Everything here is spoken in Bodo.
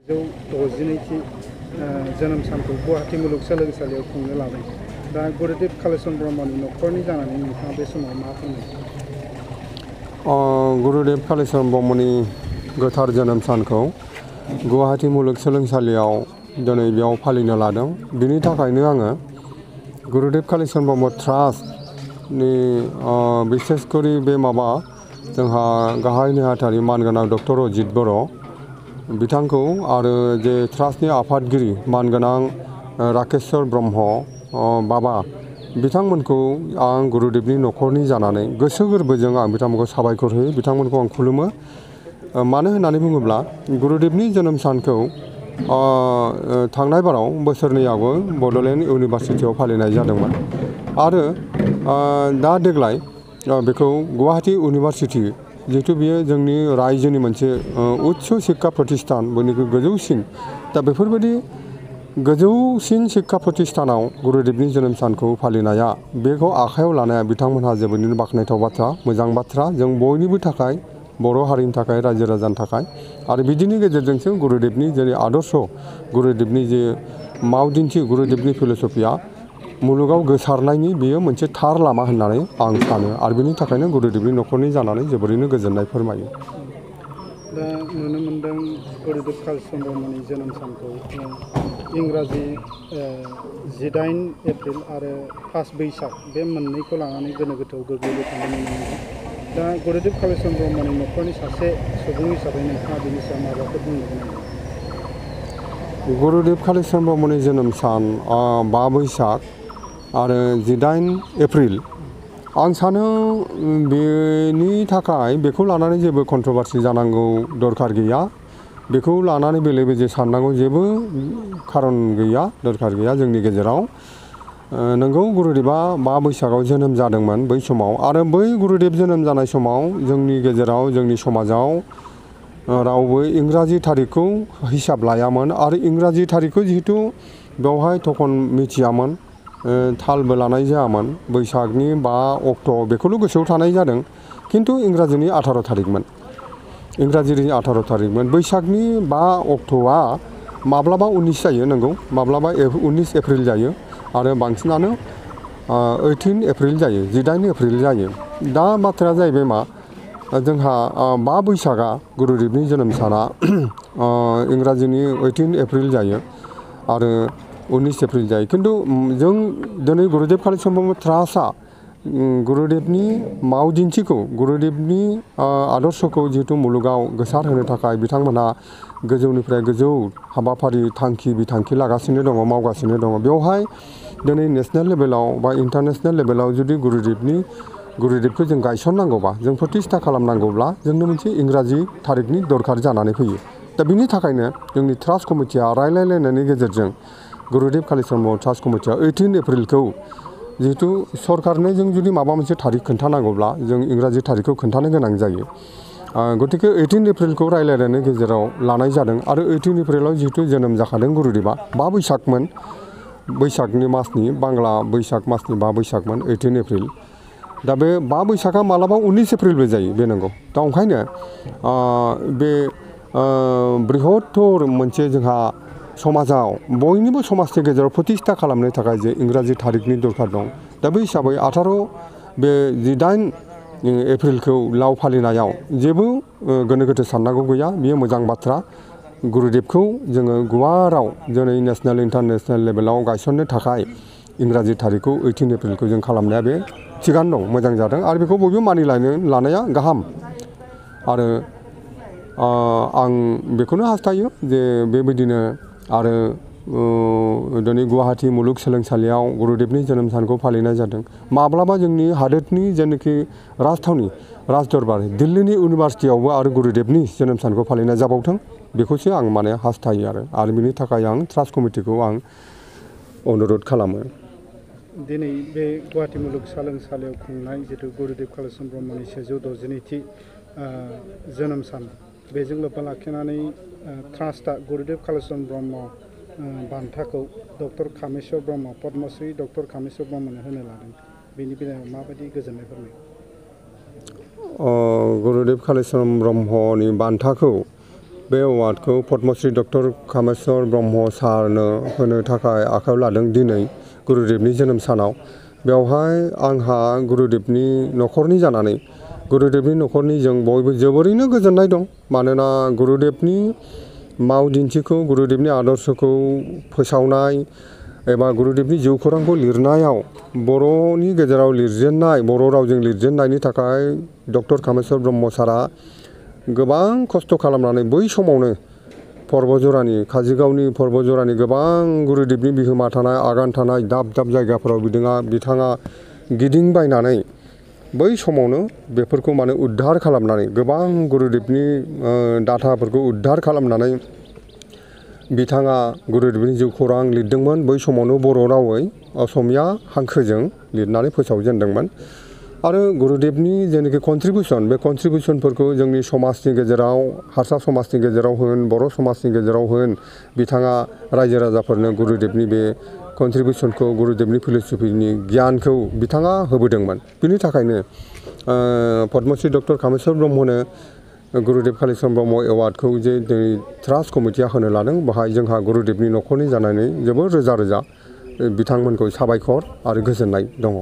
162थि जोनोम सानखौ गुवाहाटी मुलुगसोलोंसालियाव खुंनो लादों। दा गुरुदेव कालीचरण ब्रह्मनि न'खरनि जानानै नोंथाङा बे समाव मा फोरमायो? गुरुदेव कालीचरण ब्रह्मनि गोथार जोनोम सानखौ गुवाहाटी मुलुगसोलोंसालियाव दिनै बेयाव फालिनो लादों। बिनि थाखायनो आङो गुरुदेव कालीचरण ब्रह्म ट्रास्टनि बिसेसकरि बे जोंहा गाहाय नेहाथारि मानगोनां डक्टर अजित बर' बिथांखौ आरो जे ट्रास्टनि आफादगिरि मानगोनां राकेश्वर ब्रह्म बाबा बिथांमोनखौ आं गुरुदेवनि न'खरनि जानानै गोसो गोरबोजों आं बिथांमोनखौ साबायखर होयो, बिथांमोनखौ आं खुलुमो। मानो होननानै बुङोब्ला गुरुदेवनि जोनोम सानखौ थांनाय बाराव बोसोरनै आगोल बड'लेण्ड इउनिभारसिटियाव फालिनाय जादोंमोन आरो दा देग्लाय बेखौ गुवाहाटी इउनिभारसिटि जिहेतु बियो जोंनि रायजोनि मोनसे उच्च शिक्षा प्रतिष्ठान बयनिख्रुइ गोजौसिन, दा बेफोरबायदि गोजौसिन शिक्षा प्रतिष्ठानाव गुरुदेवनि जोनोम सानखौ फालिनाया बेखौ आखायाव लानाया बिथांमोनहा जोबोरैनो बाख्नायथाव बाथ्रा, मोजां बाथ्रा जों बयनिबो थाखाय, बर' हारिनि थाखाय, रायजो राजानि थाखाय। आरो बिदिनि गेजेरजोंसो गुरुदेवनि जे आदर्श, गुरुदेवनि जे मावदिन्थि, गुरुदेवनि फिल'सफिया मुलुगाव गोसारनायनि बेयो मोनसे थार लामा होननानै आं सानो आरो बिनि थाखायनो गुरुदेवनि न'खरनि जानानै जोबोरैनो गोजोननाय फोरमायो। दा नुनो मोनदों गुरुदेव कालीचरण ब्रह्मनि जोनोम सानखौ इंराजि 18 एप्रिल आरो 1 बैसाग बे मोननैखौ लानानै गोनो गोथोआव गोग्लैबाय थानाय नुनो मोनदों। दा गुरुदेव कालीचरण ब्रह्मनि न'खरनि सासे सुबुं हिसाबै नोंथाङा बेनि सायाव माबाफोर बुंनो गोनां? गुरुदेव कालीचरण ब्रह्मनि जोनोम सान 5 बैसाग आरो 18 एप्रिल, आं सानो बेनि थाखाय बेखौ लानानै जेबो कन्ट्रभारसि जानांगौ दरखार गैया। बेखौ लानानै बेले बेजे साननांगौ जेबो खारन गैया, दरखार गैया जोंनि गेजेराव। नोंगौ गुरुदेवा 5 बैसागआव जोनोम जादोंमोन बै समाव, आरो बै गुरुदेव जोनोम जानाय समाव जोंनि गेजेराव, जोंनि समाजाव रावबो इंराजि थारिखखौ हिसाब लायामोन आरो इंराजि थारिखखौ जिहेतु बेवहाय थखन मिथियामोन, थालबो लानाय जायामोन। बैसागनि 5 अक्ट' बेखौल' गोसोआव थानाय जादों, खिन्थु इंराजिनि 18 थारिखमोन। इंराजिनि 18 थारिखमोन। बैसागनि 5 अक्ट'आ माब्लाबा 19 जायो, नंगौ, माब्लाबा 19 एप्रिल जायो आरो बांसिनानो 18 एप्रिल जायो, 18 एप्रिल जायो। दा बाथ्राया जाहैबाय मा, जोंहा 5 बैसागआ गुरुदेवनि जोनोम साना इंराजिनि 18 एप्रिल जायो आरो 19 एप्रिल जायो। खिन्थु जों दिनै गुरुदेव कालीचरण ब्रह्म ट्रास्टआ गुरुदेवनि मावदिन्थिखौ, गुरुदेवनि आदर्शखौ जिहेतु मुलुगाव गोसारहोनो थाखाय बिथांमोनहा गोजौनिफ्राय गोजौ हाबाफारि थांखि बिथांखि लागासिनो दङ, मावगासिनो दङ। बेवहाय दिनै नेसनेल लेभेलाव बा इन्टारनेसनेल लेभेलाव जुदि गुरुदेवखौ जों गायसननांगौबा, जों प्रतिष्ठा खालामनांगौब्ला जोंनो मोनसे इंराजि थारिखनि दरखार जानानै फैयो। दा बिनि थाखायनो जोंनि ट्रास्ट कमिटिया रायलायलायनायनि गेजेरजों गुरुदेव कालीचरण ब्रह्म ट्रास्ट कमिटिया 18 एप्रिलखौ जिहेतु सरकारनो जों जुदि माबा मोनसे थारिख खोन्थानांगौब्ला जों इंराजि थारिखखौ खोन्थानो गोनां जायो। गतिके 18 एप्रिलखौ रायलायनायनि गेजेराव लानाय जादों आरो 18 एप्रिलाव जिहेतु जोनोम जाखादों गुरुदेवा, 5 बैसागमोन, बैसागनि मासनि, बांला बैसाग मासनि 5 बैसागमोन, 18 एप्रिल। दा बे 5 बैसागआ मालाबा 19 एप्रिलबो जायो, बे नंगौ। दा ओंखायनो बे बृहत्तर मोनसे जोंहा समाजाव, बयनिबो समाजनि गेजेराव प्रतिष्ठा खालामनो थाखाय जे इंराजि थारिखनि दरखार दं। दा बे हिसाबै 18 एप्रिलखौ लाव फालिनायाव जेबो गोनो गोथो साननांगौ गैया, बेयो मोजां बाथ्रा। गुरुदेवखौ जोङो गुवाराव दिनै नेसनेल इन्टारनेसनेल लेभेलाव गायसननो थाखाय इंराजि थारिखखौ 18 एप्रिलखौ जों खालामनाया बे थिगानो दं, मोजां जादों आरो बेखौ बयबो लानाया गाहाम। आरो आं बेखौनो हास्थायो जे बेबायदिनो आरो दिनै गुवाहाटी मुलुगसोलोंसालियाव गुरुदेवनि जोनोम सानखौ फालिनाय जादों। माब्लाबा जोंनि हादोरनि जेनाखि राजथावनि, राजदरबार दिल्लीनि इउनिभारसिटियावबो आरो गुरुदेवनि जोनोम सानखौ फालिनाय जाबावथों, बेखौसो आं हास्थायो आरो बिनि थाखाय आं ट्रास्ट कमिटिखौ आं अनुरद खालामो। दिनै बे गुवाहाटी मुलुगसोलोंसालियाव खुंनाय जितु गुरुदेव कालीचरण ब्रह्मनि 162थि जोनोम सान, बेजों लोब्बा लाखिनानै ट्रास्टआ गुरुदेव कालीचरण ब्रह्म बान्थाखौ डक्टर कामेस्वर ब्रह्म, पद्मश्री डक्टर कामेस्वर ब्रह्मनो होनो लादों। बेनि बेलायाव माबायदि गोजोननाय फोरमायो? गुरुदेव कालीचरण ब्रह्मनि बान्थाखौ बे एवार्डखौ पद्मश्री डक्टर कामेस्वर ब्रह्म सारनो होनो थाखाय आखायाव लादों दिनै गुरुदेबनि जोनोम सानाव। बेवहाय आंहा गुरुदेबनि न'खरनि जानानै गुरुदेबनि न'खरनि जों बयबो जोबोरैनो गोजोननाय दं। मानोना गुरुदेबनि माव दिन्थिखौ गुरुदेबनि आदर्शखौ फोसावनाय एबा गुरुदेबनि जिउ खौरांखौ लिरनायाव बर'नि गेजेराव लिरजेननाय बर' रावजों लिरजेननायनि थाखाय डक्टर कामेस्वर ब्रह्म सारा गोबां खस्थ' खालामनानै बै समावनो पर्बजरानि काजिगावनि पर्बजरानि गोबां गुरुदेबनि बिहोमा थानाय आगान थानाय दाब दाब जायगाफोराव बिथाङा गिदिंबायनानै बै समावनो बेफोरखौ माने उद्धार खालामनानै गोबां गुरुदेबनि डाटाफोरखौ उद्धार खालामनानै बिथाङा गुरुदेबनि जिउ खौरां लिरदोंमोन। बै समावनो बर' रावै असमिया हांखोजों लिरनानै फोसावजेनदोंमोन। आरो गुरुदेबनि जेनाखि कन्ट्रिबिउसन बे कन्ट्रिबिउसनफोरखौ जोंनि समाजनि गेजेराव हारसा समाजनि गेजेराव होन बर' समाजनि गेजेराव होन बिथाङा रायजो राजाफोरनो गुरुदेबनि बे कन्ट्रिबिउसनखौ गुरुदेबनि फिल'सफिनि गियानखौ बिथाङा होबोदोंमोन। बिनि थाखायनो पद्मश्री डक्टर कामेस्वर ब्रह्मनो गुरुदेब कालीचरण ब्रह्म एवार्डखौ जे दिनै ट्रास्ट कमिटिया होनो लादों। बेहाय जोंहा गुरुदेबनि न'खरनि जानानै जोबोर रोजा रोजा बिथांमोनखौ साबायखर आरो गोजोननाय दङ।